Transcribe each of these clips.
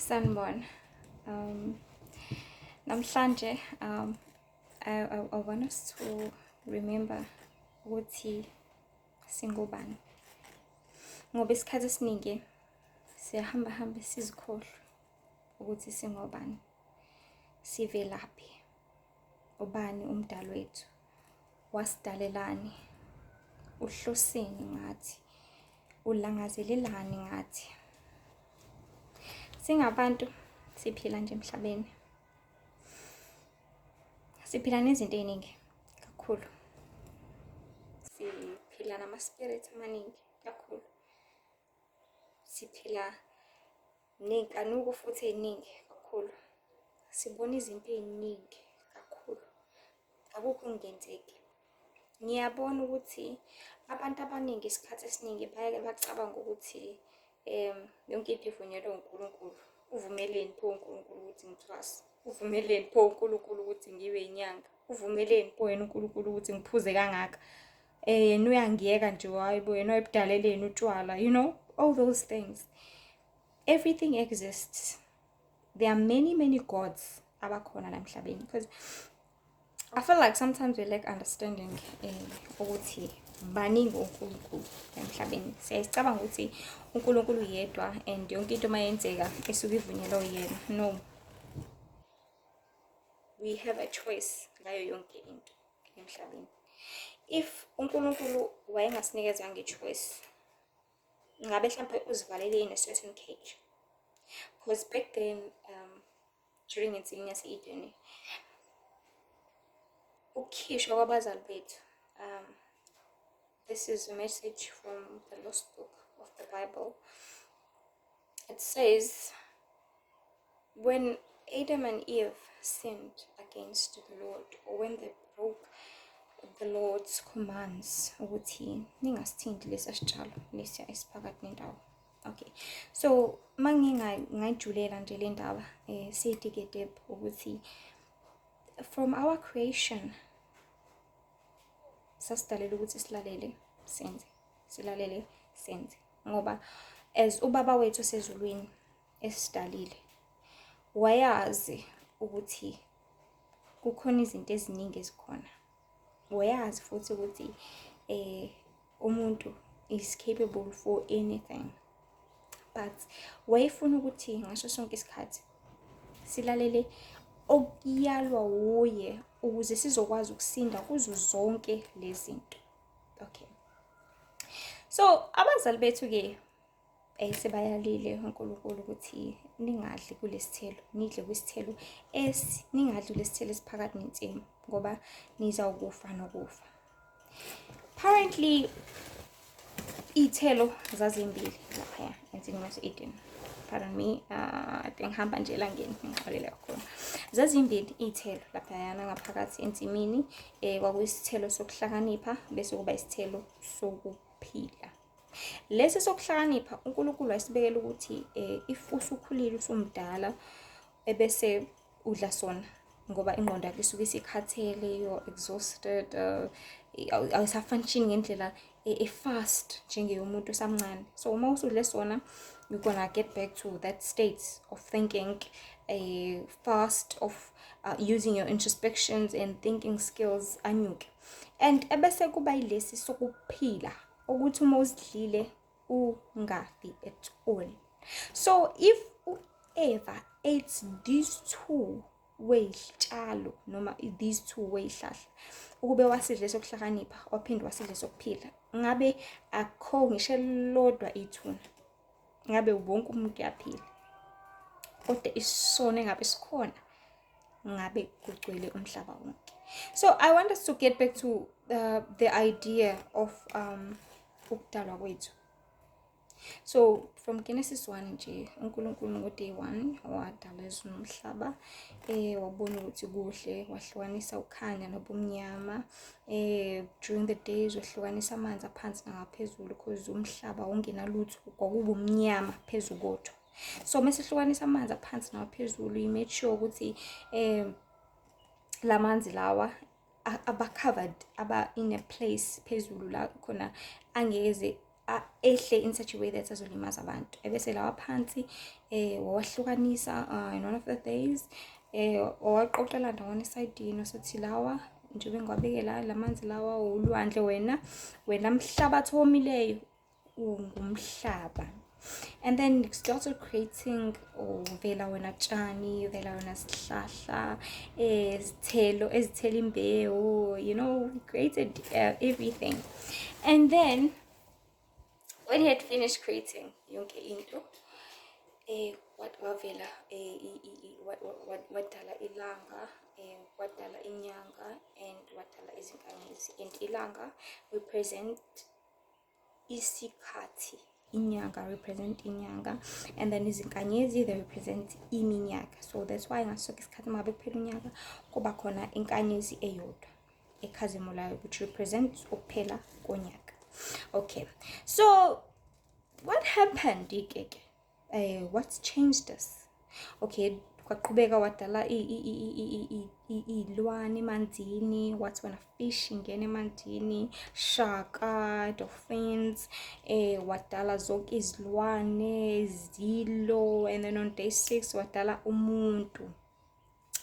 Sanibona. Namhlanje I want us to remember ukuthi singobani. Ngoba isikhathi esiningi siyahamba hambe sizikhohlwe ukuthi singobani. Sivelaphi? Ubani umdali wethu? Wasidalelani? Uhloseni ngathi? Ulangazelelani ngathi? Singabantu siphila nje emhlabeni. Siphila nezinto ey'ningi kakhulu. Siphila nama-spirit amaningi kakhulu. Siphila ney'nkanuko futhi ey'ningi kakhulu. Sibona izinto ey'ningi kakhulu. Akukho okungenzeki. Ngiyabona ukuthi abantu abaningi isikhathi esiningi bayake bacabange ukuthi yonke into ivunyelwe uNkulunkulu. Uvumeleni pho uNkulunkulu ukuthi ngithwase? Uvumeleni pho uNkulunkulu ukuthi ngibe inyanga? Uvumeleni pho yena uNkulunkulu ukuthi ngiphuze kangaka? Yena uyangiyeka nje, hayi bo, yena wayebudaleleni utshwala, all those things. Everything exists. There are many, many gods abakhona la emhlabeni, because I feel like sometimes we lack understanding ukuthi baningi onkulunkulu emhlabeni. Siyayicabanga ukuthi uNkulunkulu yedwa and yonke into mayenzeka isuke ivunyelwe yena. No. We have a choice ngayo yonke into emhlabeni. If uNkulunkulu wayengasinikezanga i-choice, ngabe mhlampe uzivalele in a certain cage. Because back then, during insimini yase-Eden, ukukhishwa kwabazali bethu, this is a message from the lost book of the Bible. It says, when Adam and Eve sinned against the Lord, or when they broke the Lord's commands ukuthi ningasithinti lesa sitshalo lesiya esiphakathi nendawo. Okay. So mangingayijulela nje le ndaba, siyi-dig deep ukuthi from our creation sasidalela ukuthi silalele, senze, silalele, senze, ngoba as ubaba wethu osezulwini esidalile, wayazi ukuthi kukhona izinto eziningi ezikhona. Wayazi futhi ukuthi umuntu is capable for anything, but wayefuna ukuthi ngaso sonke isikhathi silalele okuyalwa wuye ukuze sizokwazi ukusinda kuzo zonke lezi zinto. Okay, so abazali bethu-ke sebayalile uNkulunkulu ukuthi ningadli kulesithelo, nidle kwisithelo esi, ningadli kulesithelo esiphakathi nensimu ngoba nizawukufa nokufa. Apparently iy'thelo zazimbili laphaya ensimini yase-Eden. Pardon me, I ngihamba nje elangeni, ngixolele kakhulu. Zazimbili iy'thelo laphayana ngaphakathi ensimini. Kwakuyisithelo sokuhlakanipha bese kuba isithelo sokuphila. Lesi sokuhlakanipha uNkulunkulu wayesibekela ukuthi if usukhulile, usumdala, ebese udla sona ngoba ingqondo yakho isuke isikhathele, you're exhausted, awusa-function ngendlela e-fast njengeyomuntu osamncane. So uma usudle sona, you're gonna get back to that state of thinking fast, of using your introspections and thinking skills anyuke. And ebese kuba yilesi sokuphila, ukuthi uma usidlile ungafi at all. So if u-Eva ate these two wey'tshalo noma these two wey'hlahla, ukube wasidle sokuhlakanipha waphinde wasidle sokuphila, ngabe akukho ngisho elilodwa ithuna, ngabe wonke umuntu uyaphila. Kodwa isono engabe sikhona, ngabe kugcwele umhlaba wonke. So I want us to get back to the idea of ukudalwa kwethu. So from Genesis 1 nje, uNkulunkulu ngo-day 1 wadala izulu nomhlaba, wabona ukuthi kuhle, wahlukanisa ukukhanya nobumnyama. During the days wahlukanisa amanzi aphansi nangaphezulu, because umhlaba wongenalutho, kwakuba umnyama phezu kotho. So mase hlukanisa amanzi aphansi naphezulu, he made sure ukuthi lamanzi lawa aba covered, aba in a place phezulu la khona angeze ehle in such a way that azolimaza abantu. Ebese lawa phansi wawahlukanisa in one of the days, wawaqoqela ndawonye esayidini, wasethi lawa njengoba ngiwabeke la, lamanzi lawa ulwandle, wena mhlabathi owomileyo ungumhlaba. And then started creating, vela wena tshani, vela wena sihlahla, izithelo ezithela imbewu, created everything. And then when he had finished creating yonke into, wavela wadala ilanga, wadala inyanga and wadala izinkanyezi. And ilanga represent isikhathi, inyanga represent inyanga, and then izinkanyezi, they represent iminyaka. So that's why ngaso sonke isikhathi uma ngabe kuphela unyaka kuba khona inkanyezi eyodwa ekhazimulayo, which represents ukuphela konyaka. Okay, so what happened ke ke what's changed us? Okay, kwaqhubeka wadala iy'lwane emanzini, wathi wena fish ingena emanzini, shaka, dolphins, wadala zonke izilwane, izilo. And then on day 6 wadala umuntu.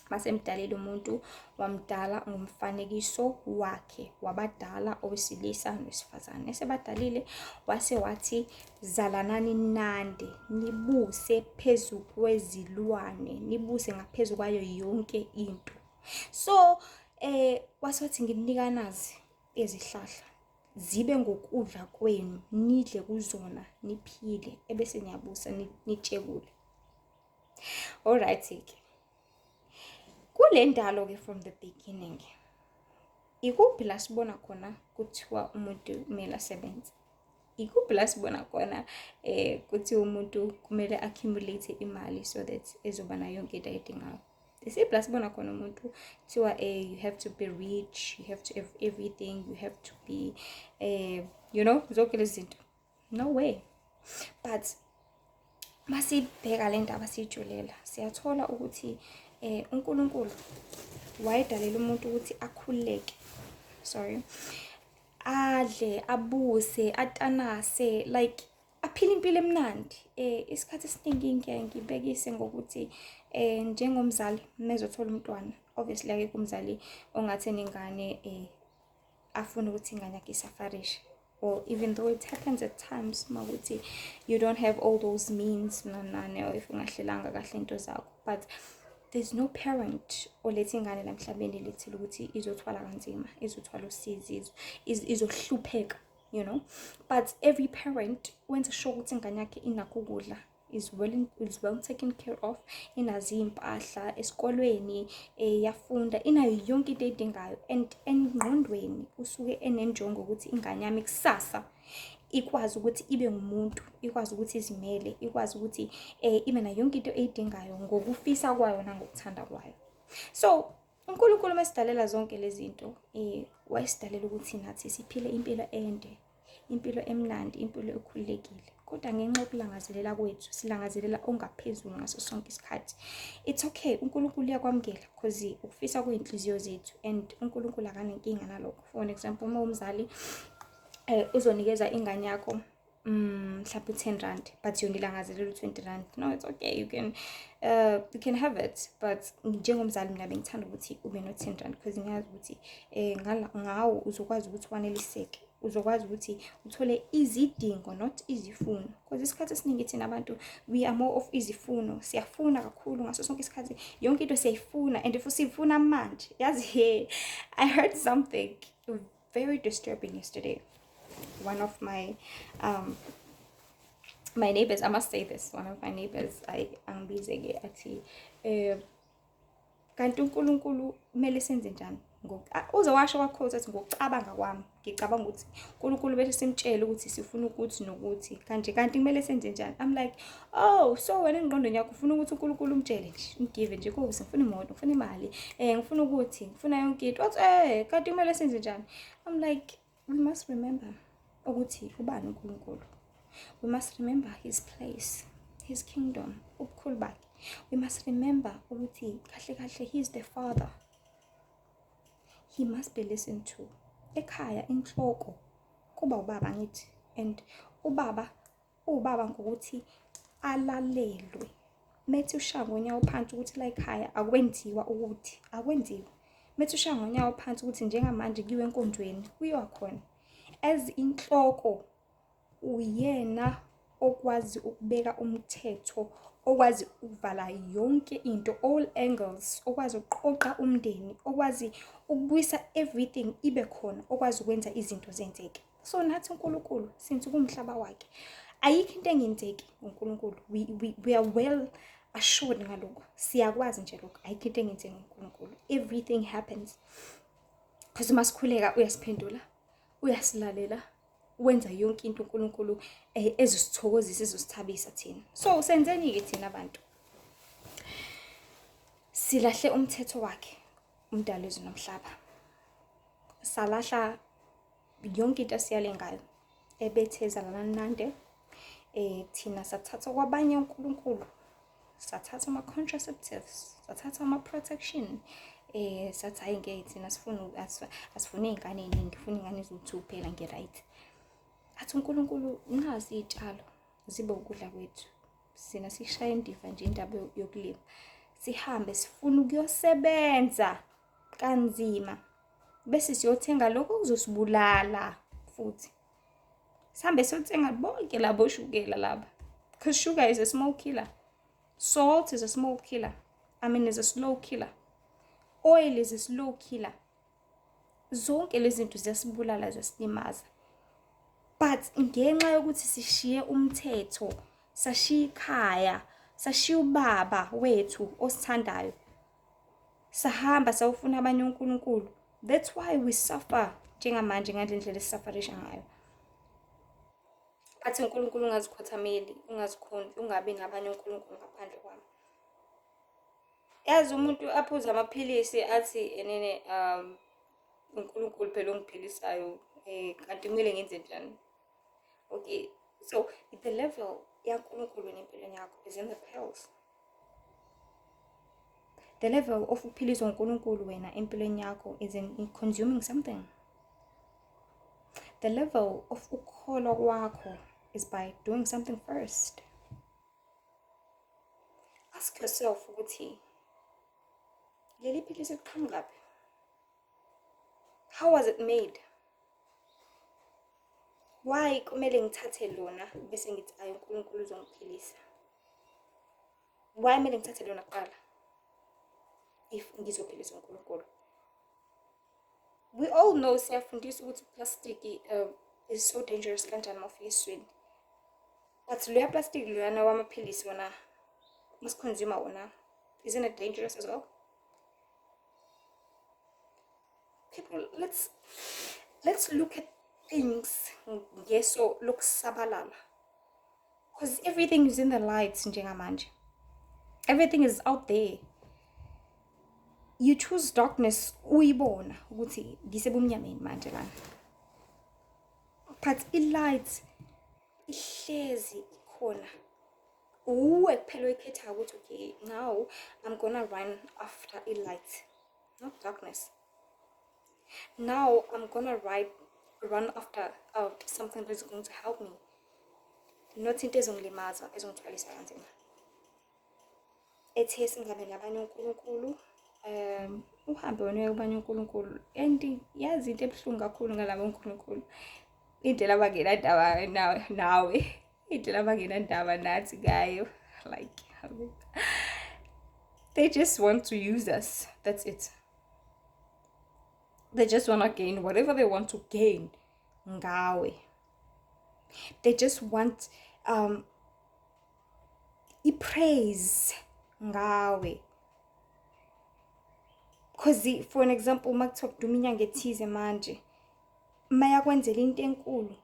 Masemdalile umuntu, wamdala ngomfanekiso wakhe, wabadala owesilisa nowesifazane. Esebadalile wase wathi, "Zalanani nande, nibuse phezu kwezilwane, nibuse ngaphezu kwayo yonke into." So wase wathi, "Ngininika nazi izihlahla zibe ngokudla kwenu, nidle kuzona niphile, ebese niyabusa nitshekule." Alright-ke, kule ndalo-ke, from the beginning, ikuphi la sibona khona kuthiwa umuntu kumele asebenze? Ikuphi la sibona khona kuthiwa umuntu kumele accumulate imali so that ezoba nayo yonke into ayidingayo? Isiphi la sibona khona umuntu kuthiwa you have to be rich, you have to have everything, you have to be zonke lezi zinto? No way. But masibheka le ndaba siyijulela, siyathola ukuthi uNkulunkulu wayedalela umuntu ukuthi akhululeke, sorry, adle, abuse, atanase, like aphile impilo emnandi. Isikhathi esiningi ngiyaye ngibekise ngokuthi njengomzali mezothola umntwana, obviously akekho umzali ongathi enengane afune ukuthi ingane yakhe isufferishe, or even though it happens at times makuthi you don't have all those means nani, or if ungahlelanga kahle into zakho, but there's no parent oletha ingane la emhlabeni lethile ukuthi izothwala kanzima, izothwala usizi, izohlupheka. But every parent wenza sure ukuthi ingane yakhe inakho ukudla, is well taken care of, inazo iy'mpahla esikolweni, yafunda, inayo yonke into eyidingayo, and engqondweni usuke enenjongo ukuthi ingane yami kusasa ikwazi ukuthi ibe ngumuntu, ikwazi ukuthi izimele, ikwazi ukuthi ibe nayo yonke into eyidingayo ngokufisa kwayo nangokuthanda kwayo. So uNkulunkulu mesidalela zonke lezi zinto, wayesidalela ukuthi nathi siphile impilo ende, impilo emnandi, impilo ekhululekile. Kodwa ngenxa yokulangazelela kwethu, silangazelela ongaphezulu ngaso sonke isikhathi. It's okay, uNkulunkulu uyakwamukela because ukufisa kwey'nhliziyo zethu and uNkulunkulu akanenkinga nalokho. For an example, uma umzali uzonikeza ingane yakho mhlawumbe u-10 rand, but yona ilangazelela u-20 rand, no, it's okay, you can have it, but njengomzali mina bengithanda ukuthi ube no-10 rand because ngiyazi ukuthi ngawo uzokwazi ukuthi waneliseke, uzokwazi ukuthi uthole izidingo, not izifuno, because isikhathi esiningi thina abantu we are more of izifuno. Siyafuna kakhulu ngaso sonke isikhathi, yonke into siyayifuna and futhi siyifuna manje. Yazi, he, I heard something very disturbing yesterday. One of my neighbors, I must say this, one of my neighbors, I angibize-ke athi, "Kanti uNkulunkulu kumele senze njani?" Uze washo kwaquote athi, "Ngokucabanga kwami ngicabanga ukuthi uNkulunkulu bese simtshele ukuthi sifuna ukuthi nokuthi kanje, kanti kumele senze njani?" I'm like, "Oh, so wena engqondweni yakho ufuna ukuthi uNkulunkulu umtshele nje, umgive nje, kuze ngifuna imoto, ngifuna imali, ngifuna ukuthi ngifuna yonke into." Wathi, "Kanti kumele senze njani?" I'm like, we must remember ukuthi ubani uNkulunkulu. We must remember his place, his kingdom, ubukhulu bakhe. We must remember ukuthi kahle kahle he is the father, he must be listened to. Ekhaya inhloko kuba ubaba, ngithi, and Ubaba uwubaba ngokuthi alalelwe. Methi ushaya ngonyawo phansi ukuthi la ekhaya akwenziwa ukuthi akwenziwa. Methi ushaya ngonyawo phansi ukuthi njengamanje kuyiwe enkonzweni, kuyiwa khona. As inhloko uyena okwazi ukubeka umthetho, okwazi ukuvala yonke into, all angles, okwazi ukuqoqa umndeni, okwazi ukubuyisa everything ibe khona, okwazi ukwenza izinto zenzeke. So nathi uNkulunkulu since kuwumhlaba wakhe, ayikho into engenzeki ngoNkulunkulu. We are well assured ngalokho, siyakwazi nje lokho, ayikho into engenzeki ngoNkulunkulu. Everything happens because uma sikhuleka uyasiphendula, uyasilalela, wenza yonke into uNkulunkulu ezosithokozisa, ezosithabisa thina. So senzeni-ke thina abantu? Silahle umthetho wakhe umdali wezulu nomhlaba, salahla yonke into esiyale ngayo ebetheza lalanande. Thina sathatha kwabanye uNkulunkulu, sathatha ama-contraceptives, sathatha ama-protection, sathi hayi ngeke thina sifuna asifune iy'ngane ey'ningi, funa iy'ngane eziwu-2 kuphela nge-right. Athi uNkulunkulu nazi iy'tshalo zibe ukudla kwethu, sina sishaye indiva nje indaba yokulima, sihambe sifuna ukuyosebenza kanzima bese siyothenga lokho okuzosibulala futhi. Sihambe siyothenga bonke labo shukela laba, because sugar is a small killer, salt is a small killer, I mean is a slow killer, oil is a slow killer. Zonke lezi zinto ziyasibulala, ziyasilimaza, but ngenxa yokuthi sishiye umthetho, sashiya ikhaya, sashiya ubaba wethu osithandayo, sahamba sayofuna abanye onkulunkulu. That's why we suffer njengamanje ngale ndlela esisufferisha ngayo. Athi uNkulunkulu ungazikhothameli, ungazikhonzi, ungabi nabanye onkulunkulu ngaphandle kwami. Yazi umuntu aphuze amaphilisi athi enene uNkulunkulu phela ongiphilisayo, kanti kumele ngenze njani? Okay, so the level yaNkulunkulu empilweni yakho is in the pills. The level of ukuphiliswa uNkulunkulu wena empilweni yakho is in consuming something. The level of ukukholwa kwakho is by doing something first. Ask yourself ukuthi leli philisi liqhamukaphi? How was it made? Why kumele ngithathe lona bese ngithi ayi uNkulunkulu uzongiphilisa? Why kumele ngithathe lona kuqala if ngizophiliswa uNkulunkulu? We all know, siyafundisa ukuthi plastic is so dangerous kanjani uma ufika esiswini, but loya plastic loyana wamaphilisi wona masiconsume wona, isn't it dangerous as well? People, let's look at things ngeso lokusabalala, because everything is in the lights njengamanje, everything is out there. You choose darkness, uyibona ukuthi ngisebumnyameni manje lana, but i-light ihlezi ikhona. Uwe kuphela oyikhethayo ukuthi okay, now I'm gonna run after i-light, not darkness. Now I'm gonna run after something that is going to help me, not into ezongilimaza, ezongithwalisa kanzima. Ethe singabe nabanye onkulunkulu, uhambe wena uye kubanye onkulunkulu. And yazi into ebuhlungu kakhulu ngalabo onkulunkulu, indlela abangenandaba nawe, indlela abangenandaba nathi ngayo, like they just want to use us, that's it. They just want to gain whatever they want to gain ngawe. They just want i-praise ngawe. Because for an example, uma kuthiwa kuduma inyanga ethize manje, mayakwenzela into enkulu,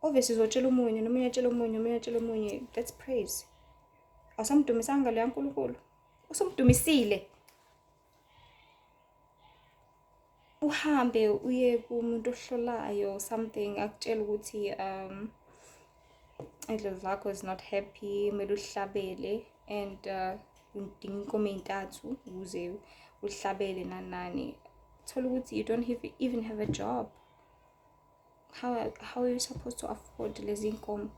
obviously uzotshela omunye, nomunye atshela omunye, nomunye atshela omunye. That's praise. Awusamdumisanga loya nkulunkulu, usumdumisile. Uhambe uye kumuntu ohlolayo something, akutshela ukuthi idlozi lakho is not happy, kumele uhlabele and udinga inkomo ey'ntathu ukuze uhlabele nani nani. Thola ukuthi you don't even have a job. How are you supposed to afford lezi nkomo?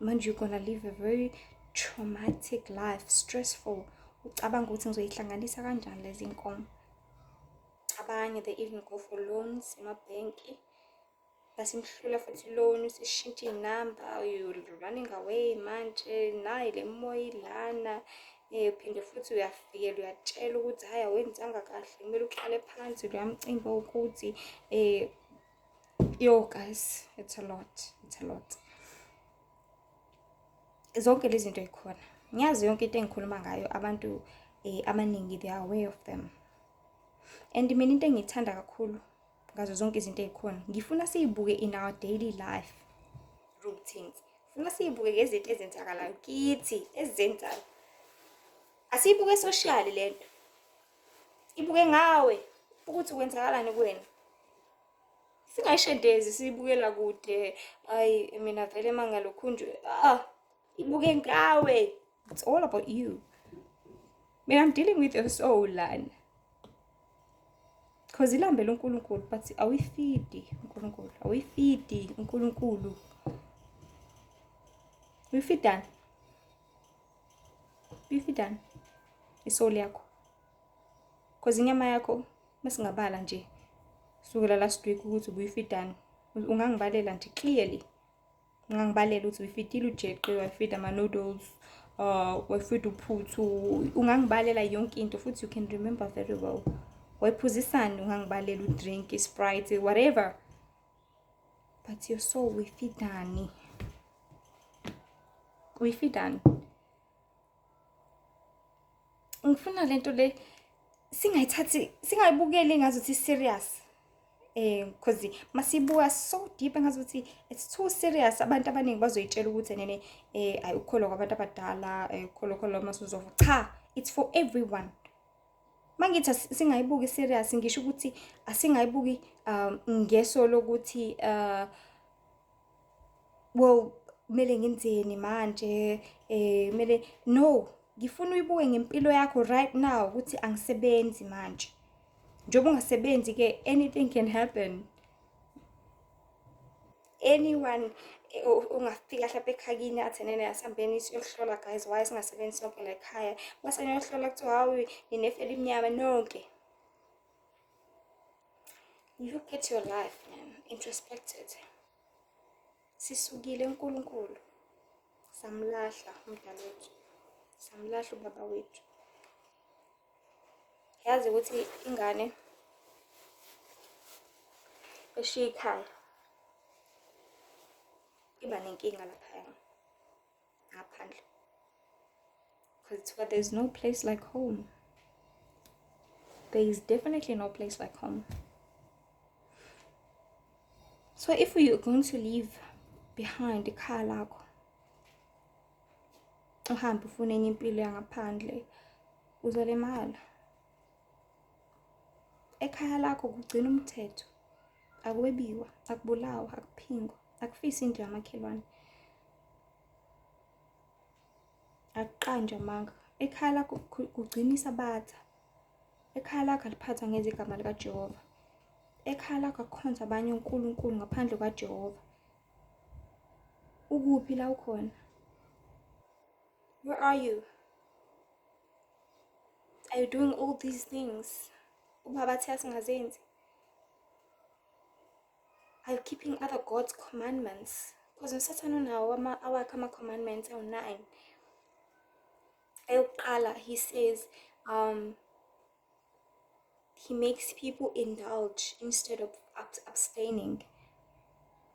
Manje you're gonna live a very traumatic life, stressful. Ucabanga ukuthi ngizoyihlanganisa kanjani lezi nkomo? Abanye they even go for loans emabhenki. Basimhlula futhi loan, usishintsha iy'namba, you running away manje, nayi le moya ilana. Uphinde futhi uyafikela uyatshela ukuthi hhayi awenzanga kahle, kumele uqale phansi loya mcimbi owukuthi yo guys, it's a lot, it's a lot. Zonke lezi zinto yikhona. Ngiyazi yonke into engikhuluma ngayo abantu abaningi they are aware of them. And mina into engiyithanda kakhulu ngazo zonke izinto ey'khona, ngifuna siyibuke in our daily life routines. Ngifuna siyibuke ngezinto ezenzakalayo kithi, esizenzayo. Asiyibuke socially lento. Ibuke ngawe ukuthi kwenzakalani kuwena. Singayishendezi siyibukela kude. Hayi mina vele mangalokhu nje ibuke ngawe. It's all about you. Mina I'm dealing with your soul lana. Because ilambele uNkulunkulu but awuyifidi uNkulunkulu, awuyifidi uNkulunkulu. Uyifidani? Uyifidani isoul yakho? Because inyama yakho masingabala nje sukela last week ukuthi ubuyifidani, ungangibalela nje clearly. Ungangibalela ukuthi uyifidile ujeqe, wayifida ama-noodles, wayifida uphuthu, ungangibalela yonke into futhi you can remember very well. Wayiphuzisani, ungangibalela udrink, Sprite, whatever. But your soul uyifidani? Uyifidani? Ngifuna lento le singayithathi, singayibukeli ngazuthi serious. Because masibuka so deep engazuthi it's too serious, abantu abaningi bazoyitshela ukuthi nene ayi ukukholwa kwabantu abadala, ukukholwa kholwa masuzofa. Cha, it's for everyone. Mangithi singayibuki serious, ngisho ukuthi asingayibuki ngeso lokuthi well kumele ngenzeni manje, kumele no, ngifuna uyibuke ngempilo yakho right now ukuthi angisebenzi manje. Njengoba ungasebenzi ke, anything can happen. Anyone ungafika mhlawumbe ekhaya athi nene asihambeni siyohlola guys, why singasebenzi sonke la ekhaya? Mase niyohlola kuthiwa hawu ninefeli emnyama nonke. Look at your life, man. Introspect it. Sisukile uNkulunkulu. Samlahla umdali wethu. Samlahla ubaba wethu. Yazi ukuthi ingane eshiya ikhaya iba nenkinga laphaya ngaphandle. Because there's no place like home. There is definitely no place like home. So if we are going to leave behind ikhaya lakho, uhambe ufune enye impilo yangaphandle, uzolimala. Ekhaya lakho kugcina umthetho, akwebiwa, akubulawa, akuphingwa, akufisi indlu yamakhelwane, akuqanjwa amanga. Ekhaya lakho kugcina isabatha. Ekhaya lakho aliphathwa ngeze igama likaJehova. Ekhaya lakho akukhonzwa abanye onkulunkulu ngaphandle kwaJehova. Ukuphi la ukhona? Where are you? Are you doing all these things? Ubaba athi asingazenzi. Are you keeping other God's commandments? Because uSathane unawo awakhe ama-commandments awu-9. Eyokuqala, he says, he makes people indulge instead of abstaining.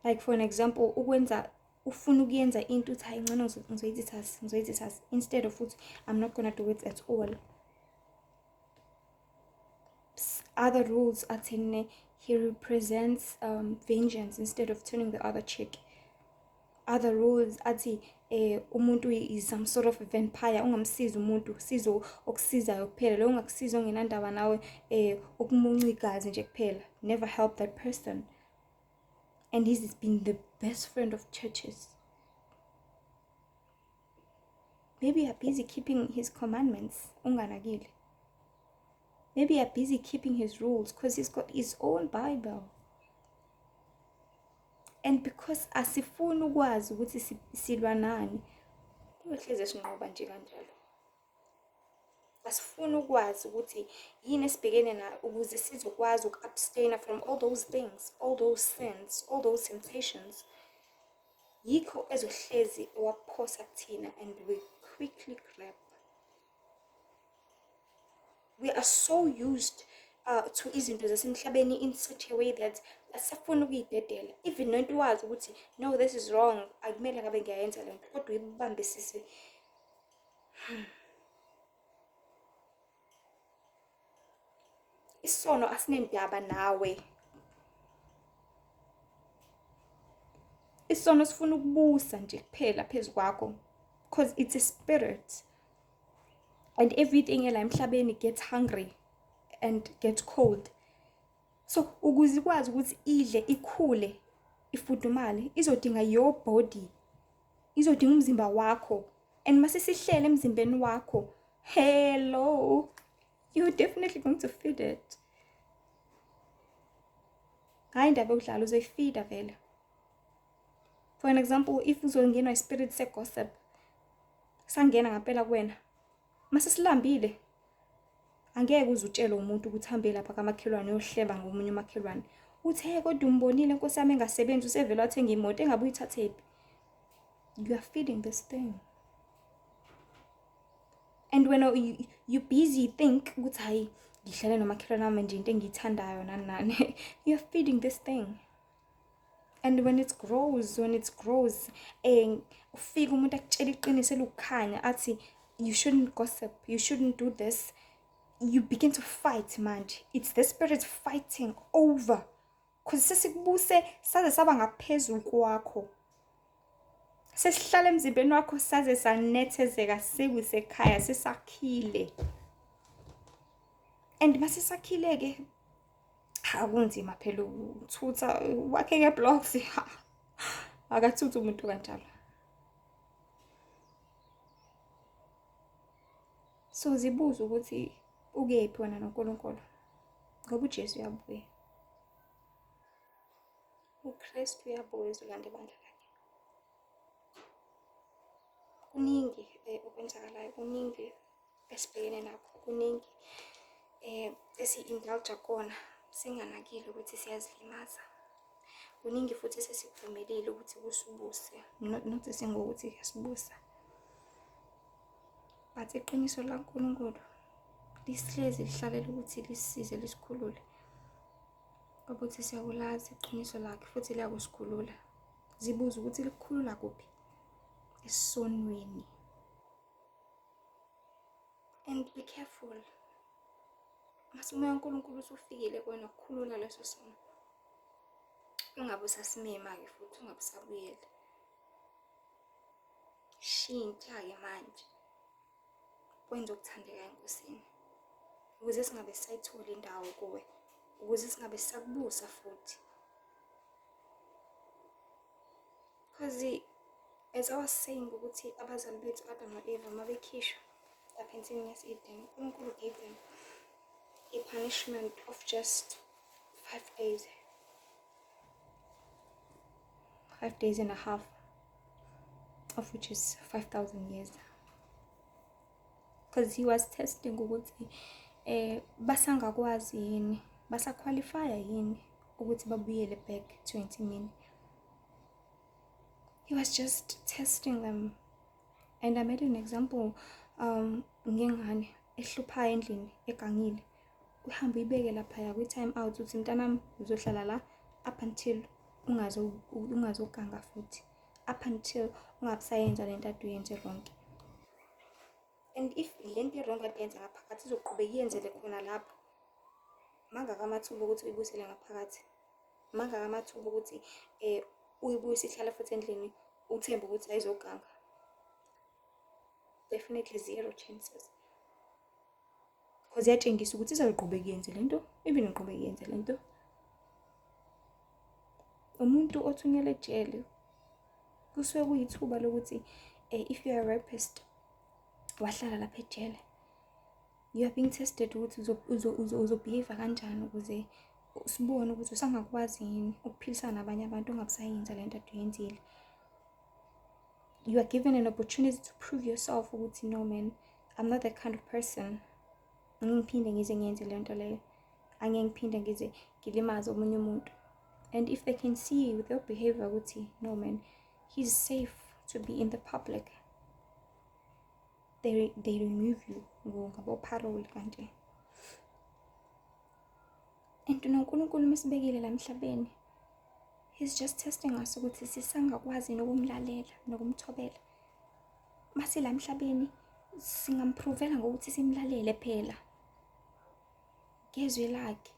Like for an example, ukwenza ufuna ukuyenza into uthi hayi ngcono ngizoyithi thasi, ngizoyithi thasi, instead of uthi I'm not gonna do it at all. Other rules athini, he represents vengeance instead of turning the other cheek. Other rules athi umuntu is some sort of a vampire, ungamsizi umuntu, sizo okusizayo kuphela, lo ungakusiza ongenandaba nawe, ukumunca igazi nje kuphela. Never help that person. And he's been the best friend of churches. Maybe you're busy keeping his commandments, unganakile. Maybe you're busy keeping his rules because he's got his own Bible. And because asifuni ukwazi ukuthi silwa nani, kuyohlezi esinqoba nje kanjalo. Asifuni ukwazi ukuthi yini esibhekene nayo ukuze sizokwazi uku-abstaina from all those things, all those sins, all those temptations. Yikho ezohlezi ewaphosa kuthina and we quickly grab. We are so used to izinto zasemhlabeni in such a way that asisafuni ukuyidedela. Even nento wazi ukuthi no, this is wrong, akumele ngabe ngiyayenza le nto, kodwa uyibambisise. Isono asinendaba nawe. Isono sifuna ukubusa nje kuphela phezu kwakho, because it's a spirit. And everything ela emhlabeni gets hungry and gets cold. So ukuze ikwazi ukuthi idle, ikhule, ifudumale, izodinga your body. Izodinga umzimba wakho. And mase sihlele emzimbeni wakho, hello, you're definitely going to feed it. Hayi indaba yokudlala, uzoyifeeda vele. For an example, if uzongenwa ispirit se-gossip, sangena ngampela kuwena, mase silambile, angeke uze utshele umuntu ukuthi hambe lapha kamakhelwane uyohleba ngomunye umakhelwane. Uthi, hey, kodwa umbonile nkosi yami engasebenzi, usevele wathenga imoto engabe uyithathephi. You are feeding this thing. And when you busy think ukuthi hayi ngihlale nomakhelwane wami nje into engiyithandayo nani nani, you are feeding this thing. And when it grows, ufika umuntu akutshela iqiniso elukhanya athi you shouldn't gossip, you shouldn't do this. You begin to fight manje. It's the spirit fighting over. Because sesikubuse saze saba ngaphezulu kwakho. Sesihlala emzimbeni wakho saze sanethezeka sekusekhaya sesakhile. And mase sakhile ke akunzima phela ukuthutha wakhe ngeblocks. Akathutha umuntu kanjalo. So zibuza ukuthi ukephi wena noNkulunkulu, ngoba uJesu uyabuya. uKristu uyabuya ezolanda ibandla lakhe. Kuningi okwenzakalayo, kuningi esibhekene nakho, kuningi esi-indulge kona singanakile ukuthi siyazilimaza. Kuningi futhi esesikuvumelile ukuthi kusibuse, not singokuthi kuyasibusa. But iqiniso laNkulunkulu lisihlezi lihlalela ukuthi lisisize lisikhulule. Ukuthi siyakulazi iqiniso lakhe futhi liyakusikhulula. Zibuza ukuthi likukhulula kuphi? Esonweni. And be careful. Mase umoya kaNkulunkulu usufikile kuwena ukukhulula leso sono. Ungabe usasimema-ke futhi, ungabe usabuyela. Shintsha-ke manje. Wenze okuthandekayo eNkosini. Ukuze singabe sisayithola indawo kuwe. Ukuze singabe sisakubusa futhi. Because as I was saying ukuthi abazali bethu Adam no-Eva mabekhishwa lapha ensimini yase-Eden, uNkulunkulu gave them a punishment of just 5 days. 5 days and a half, of which is 5,000 years. Because he was testing ukuthi basangakwazi yini, basaqualifya yini ukuthi babuyele back to ensimini. He was just testing them. And I made an example ngengane ehluphayo endlini egangile. Uhambe uyibeke laphaya kwi-time out uthi mntanami uzohlala la up until ungazoganga futhi, up until ungabisayenza lento ade uyenze wrong. And if lento i-wrong ade yenza ngaphakathi izoqhubeka iyenzele khona lapho, mangaka amathuba ukuthi uyibuyisele ngaphakathi, mangaka amathuba ukuthi uyibuyise ihlale futhi endlini uthembe ukuthi ayizoganga. Definitely zero chances. Because iyatshengisa ukuthi izoqhubeka iyenze lento, even iqhubeka iyenze lento. Umuntu othunyelwe ejele kusuke kuyithuba lokuthi if you are a rapist wahlala lapha ejele, you are being tested ukuthi uzobehave kanjani ukuze Sibone ukuthi usangakwazi yini ukuphilisana nabanye abantu, ungabusayenza le nto ade uyenzile. You are given an opportunity to prove yourself ukuthi, "No man, I'm not that kind of person. Ngiphinde ngize ngiyenze le nto leyo, angeke ngiphinde ngize ngilimaze omunye umuntu." And if they can see with your behavior ukuthi, "No man, he's safe to be in the public," they remove you ngabo-parole kanje. And noNkulunkulu mesibekile la emhlabeni, he's just testing us ukuthi sisangakwazi nokumlalela nokumthobela. Masila emhlabeni, singamprovela ngokuthi simlalele phela ngezwi lakhe,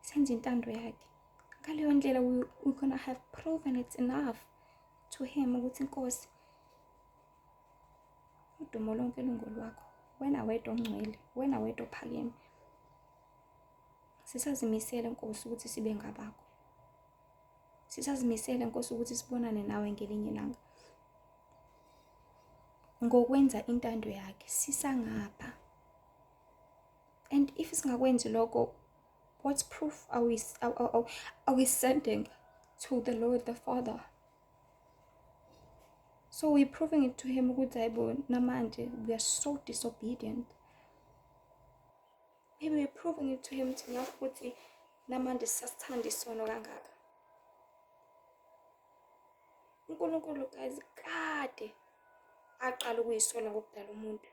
senze intando yakhe. Ngaleyo ndlela we gonna have proven it enough to him ukuthi, "Inkosi, udumo lonke lungolwakho wena wedwa ongcwele, wena wedwa ophakeme. Sisazimisele, Nkosi, ukuthi sibe ngabakho. Sisazimisele, Nkosi, ukuthi sibonane nawe ngelinye ilanga ngokwenza intando yakhe sisangapha." And if singakwenzi lokho, what proof are we sending to the Lord the Father? So we're proving it to him ukuthi, hayibo, namanje we are so disobedient. Maybe we're proving it to him enough ukuthi namanje sisasithanda isono kangaka. UNkulunkulu, guys, kade aqala ukuyisola ngokudala umuntu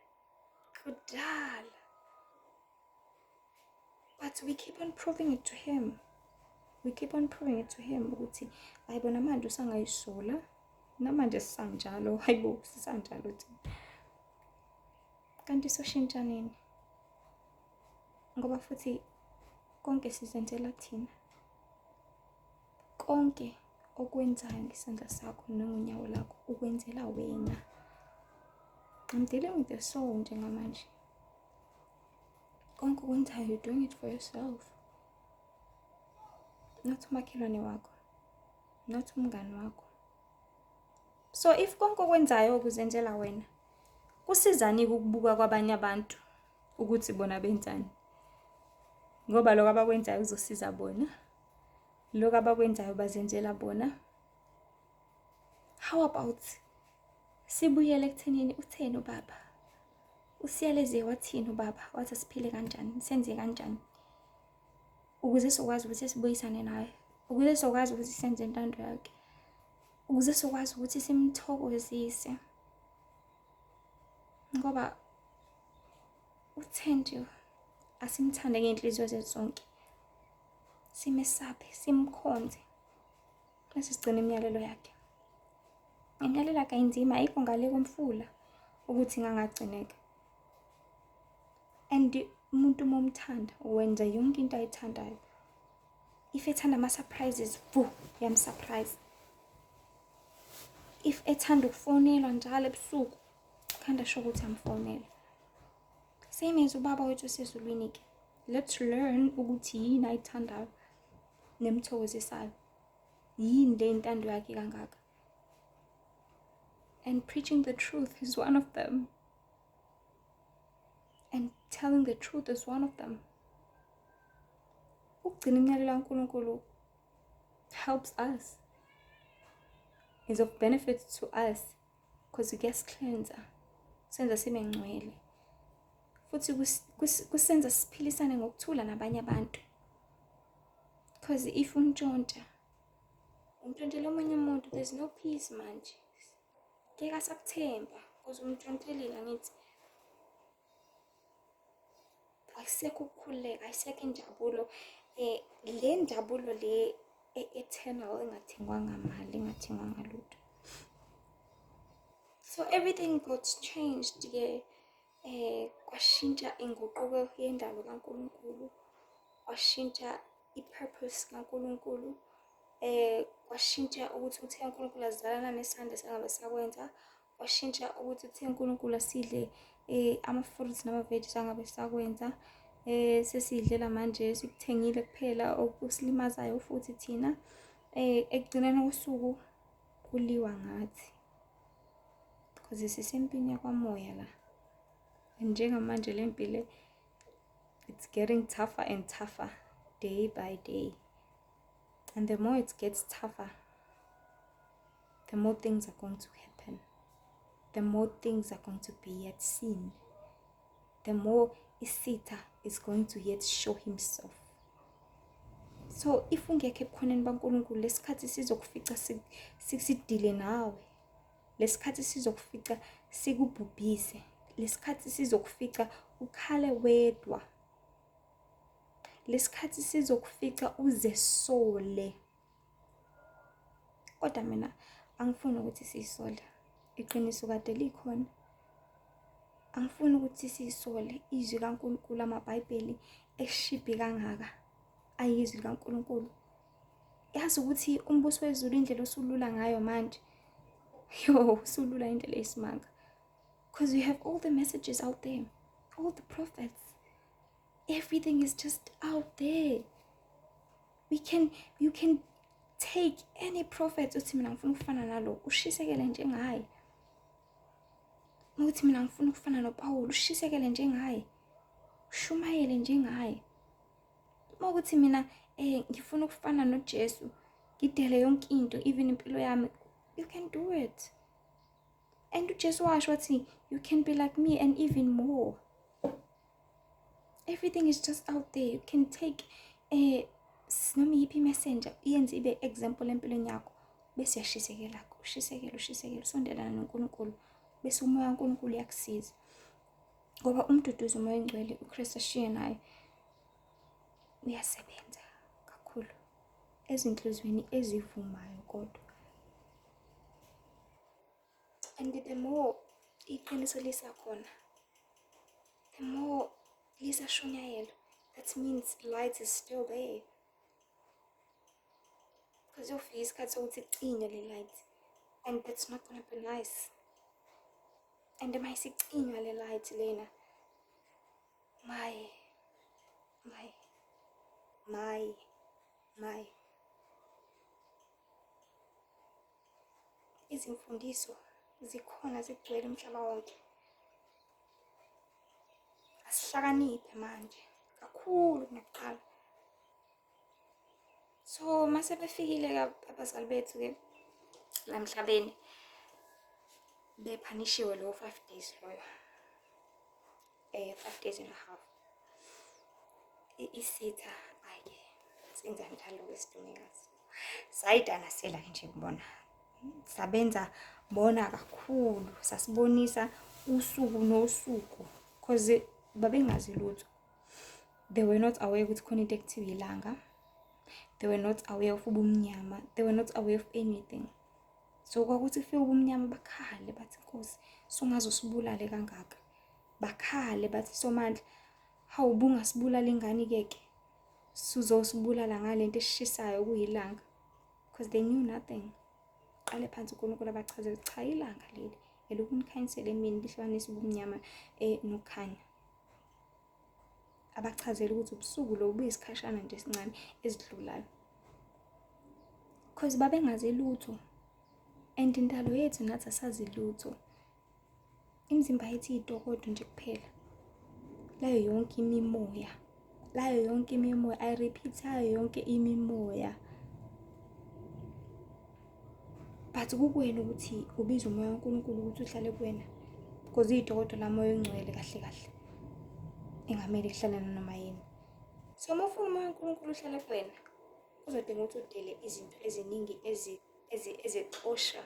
kudala, but we keep on proving it to him, we keep on proving it to him ukuthi, hayibo, namanje usangayisola, namanje sisanjalo, hayibo, sisanjalo thina. Kanti soshintsha nini? Ngoba futhi konke sizenzela thina. Konke okwenzayo ngesandla sakho nangonyawo lakho, ukwenzela wena. I'm dealing with the soul njengamanje. Konke okwenzayo, you're doing it for yourself, not umakhelwane wakho, not umngani wakho. So if konke okwenzayo kuzenzela wena, kusizani ukubuka kwabanye abantu ukuthi bona benzani? Ngoba lokho abakwenzayo kuzosiza bona, lokho abakwenzayo bazenzela bona. How about sibuyele ekuthenini, utheni ubaba, usiyaleze wathini ubaba, wathi asiphile kanjani, senze kanjani ukuze sizokwazi ukuthi sibuyisane naye, ukuze sizokwazi ukuthi senze intando yakhe, ukuze sizokwazi ukuthi simthokozise? Ngoba uthe nje asimthande ngey'nhliziyo zethu zonke, simesabe, simkhonze, bese sigcina imiyalelo yakhe. Imiyalelo yakhe ayinzima, ayikho ngale komfula ukuthi ingangagcineka. And umuntu uma umthanda, wenza yonke into ayithandayo. If ethanda ama-surprises, vu, uyam-surprise. If ethanda ukufonelwa njalo ebusuku, khanda sure ukuthi amfonela. Same as ubaba wethu osezulwini-ke. Let's learn ukuthi yini ayithandayo nemthokozisayo, yini le intando yakhe kangaka. And preaching the truth is one of them, and telling the truth is one of them. Ukugcina imiyalelo kaNkulunkulu helps us, is of benefit to us, because kuyasi-cleansa, senza sibe ngcwele, futhi kusenza siphilisane ngokuthula nabanye abantu. Because if untshontsha, untshontshela omunye umuntu, there's no peace manje. Ngeke asakuthemba because umntshontshelile, angithi? Akusekho ukukhululeka, ayisekho injabulo, le njabulo le e-eternal, engathengwanga mali, engathengwanga lutho. So everything got changed-ke. Kwashintsha inguquko yendalo kaNkulunkulu, kwashintsha i-purpose kaNkulunkulu, kwashintsha ukuthi uthe uNkulunkulu azalana nesandla sangabe sakwenza, kwashintsha ukuthi uthe uNkulunkulu asidle ama-fruits nama-veggies, angabe sakwenza. Sesidlela manje sikuthengile kuphela, okusilimazayo futhi thina. Ekugcineni kosuku kuliwa ngathi because sisempini yakwamoya la. Njengamanje le mpi le, it's getting tougher and tougher day by day. day by day. And the more it gets tougher, the more things are going to happen. The more things are going to be yet seen. The more isitha is going to yet show himself. So if ungekho ebukhoneni baNkulunkulu, lesikhathi sizokufica sidile nawe. Lesikhathi sizokufica sikubhubhise. Lesikhathi sizokufica ukhale wedwa. Lesikhathi sizokufica uzesole. Kodwa mina angifuni ukuthi siyisole. Iqiniso kade likhona. Angifuni ukuthi siyisole izwi kaNkulunkulu, amaBhayibheli eshibhi kangaka ayizwi likaNkulunkulu. Yazi ukuthi umbuso wezulu indlela osulula ngayo manje. Yo, usulula indlela eyisimanga. Because we have all the messages out there, all the prophets. Everything is just out there. You can take any prophet uthi mina ngifuna ukufana nalo, ushisekele njengaye. Uthi mina ngifuna ukufana noPaul, ushisekele njengaye. Ushumayele njengaye. Uma ukuthi mina ngifuna ukufana noJesu, ngidele yonke into, even impilo yami, you can do it. And uJesu washo wathi you can be like me and even more. Everything is just out there. You can take noma iyiphi messenger iyenze ibe example empilweni yakho, bese uyashisekela, ushisekele, ushisekele, usondelana noNkulunkulu, bese umoya kaNkulunkulu uyakusiza. Ngoba umduduzi umoya ongcwele uKristu ashiye naye uyasebenza kakhulu ezinhlizweni ezivumayo kodwa. And the more iqiniso lisakhona, the more lisashunyayelwa, that means light is still there. Because yofika isikhathi sokuthi kucinywe le light, and that's not gonna be nice. And uma isicinywa le light lena, my, my, my, my. Izimfundiso zikhona zigcwele umhlaba wonke. Asihlakaniphe manje kakhulu kunakuqala. So mase befikile abazali bethu ke la emhlabeni, bephanishiwe lo 5 days loyo, 5 days and a half. Isitha ayike senza njalo ke sidume ngaso, sayidanasela nje kubona, sabenza bona kakhulu, sasibonisa usuku nosuku, cause babengazi lutho. They were not aware ukuthi khona into ekuthiwa ilanga. They were not aware of ubumnyama. They were not aware of anything. So kwakuthi kufike ubumnyama bakhale bathi Nkosi sungaze usibulale kangaka. Bakhale bathi Somandla, hawu bungasibulala ingane keke. Sizosibulala ngalento eshishayo kuyilanga. Because they knew nothing. Qale phansi uNkulunkulu abachazele, cha ilanga leli elokunikhanyisela emini lihlukanisa ubumnyama nokukhanya. Abachazela ukuthi ubusuku lo buyisikhashana nje esincane esidlulayo. Because babengazi lutho. And indalo yethu nathi asazi lutho. Imizimba yethu iyitokodo nje kuphela. Layo yonke imimoya. Layo yonke imimoya. I repeat, layo yonke imimoya. But kukuwena ukuthi ubiza umoya kaNkulunkulu ukuthi uhlale kuwena. Because iyitokodo la moya ongcwele kahle kahle. Engamele kuhlale nanoma yini. So uma ufuna umoya kaNkulunkulu uhlale kuwena, kuzodinga ukuthi udele izinto eziningi ezixosha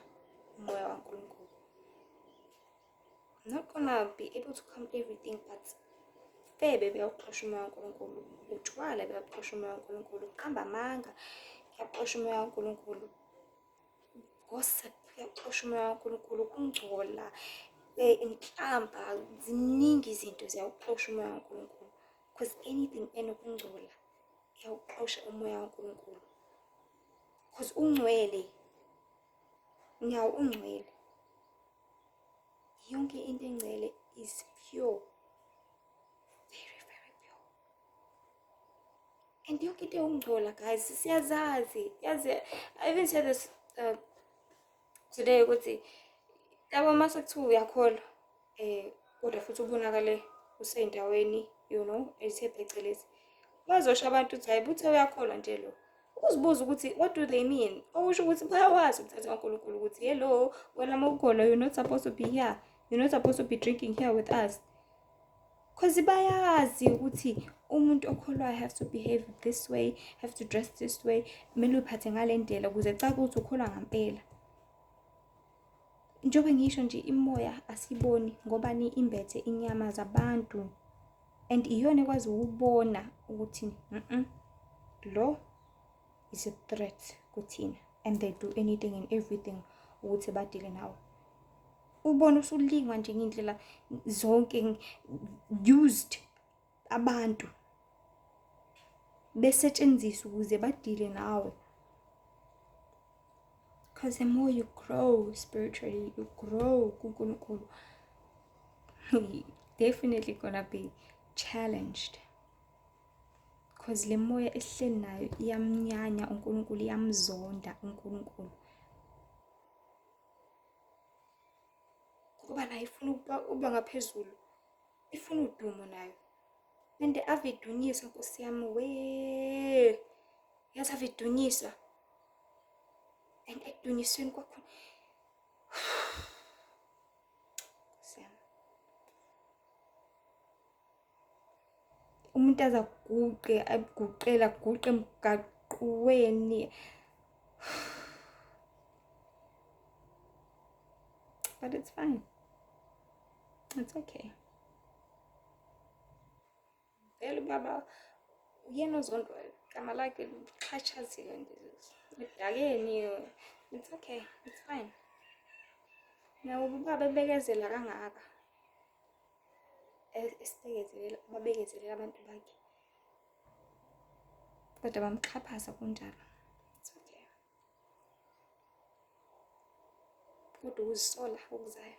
umoya kaNkulunkulu. I'm not gonna be able to count everything, but febe beyakuxosha umoya kaNkulunkulu, utshwala beyakuxosha umoya kaNkulunkulu, ukuqamba amanga kuyakuxosha umoya kaNkulunkulu, gossip kuyakuxosha umoya kaNkulunkulu, ukungcola, inhlamba, ziningi izinto ziyawuxosha umoya kaNkulunkulu. Because anything enokungcola iyawuxosha umoya kaNkulunkulu. Because ungcwele, nyawo ungcwele. Yonke into engcwele is pure. Very, very pure. And yonke into ewungcola, guys, siyazazi. Yazi, I even said this today ukuthi yabo mase kuthiwa uyakholwa kodwa futhi ubonakale useyindaweni, you know, ethe phecelezi. Bazosho abantu ukuthi hayi buthe uyakholwa nje lo. Uzibuza ukuthi what do they mean? Okusho ukuthi bayawazi umthetho kaNkulunkulu ukuthi hello wena mawukholwa you're not supposed to be here. You're not supposed to be drinking here with us. Cause bayazi ukuthi umuntu okholwayo have to behave this way, have to dress this way, kumele uyiphathe ngale ndlela ukuze cace ukuthi ukholwa ngampela. Njengoba ngisho nje imoya asiboni ngoba ni imbethe inyama zabantu and iyona ekwazi ukubona ukuthi lo is a threat kuthina and they do anything and everything ukuthi badile nawe. Ubona usulingwa nje ngey'ndlela zonke used abantu besetshenziswa ukuze badile nawe. Because the more you grow spiritually, you grow kuNkulunkulu, definitely gonna be challenged. Because le moya esihleli nayo iyamnyanya uNkulunkulu, iyamzonda uNkulunkulu. Ngoba nayo ifuna ukuba ngaphezulu, ifuna udumo nayo. And ave idunyiswa Nkosi yami we. Yazi ave idunyiswa. And ekudunyisweni kwakhona Nkosi yami. Umuntu aze aguqe, aguqele aguqe emgaqweni. But it's fine. It's okay. Vele ubaba uyena ozondwayo. Igama lakhe lixhatshaziwe nje edakeni. It's okay. It's fine. Nawo ubaba ebekezela kangaka. Esibekezelela, babekezelela abantu bakhe. Kodwa bamxhaphaza kunjalo. It's okay. Kodwa ukuzisola okuzayo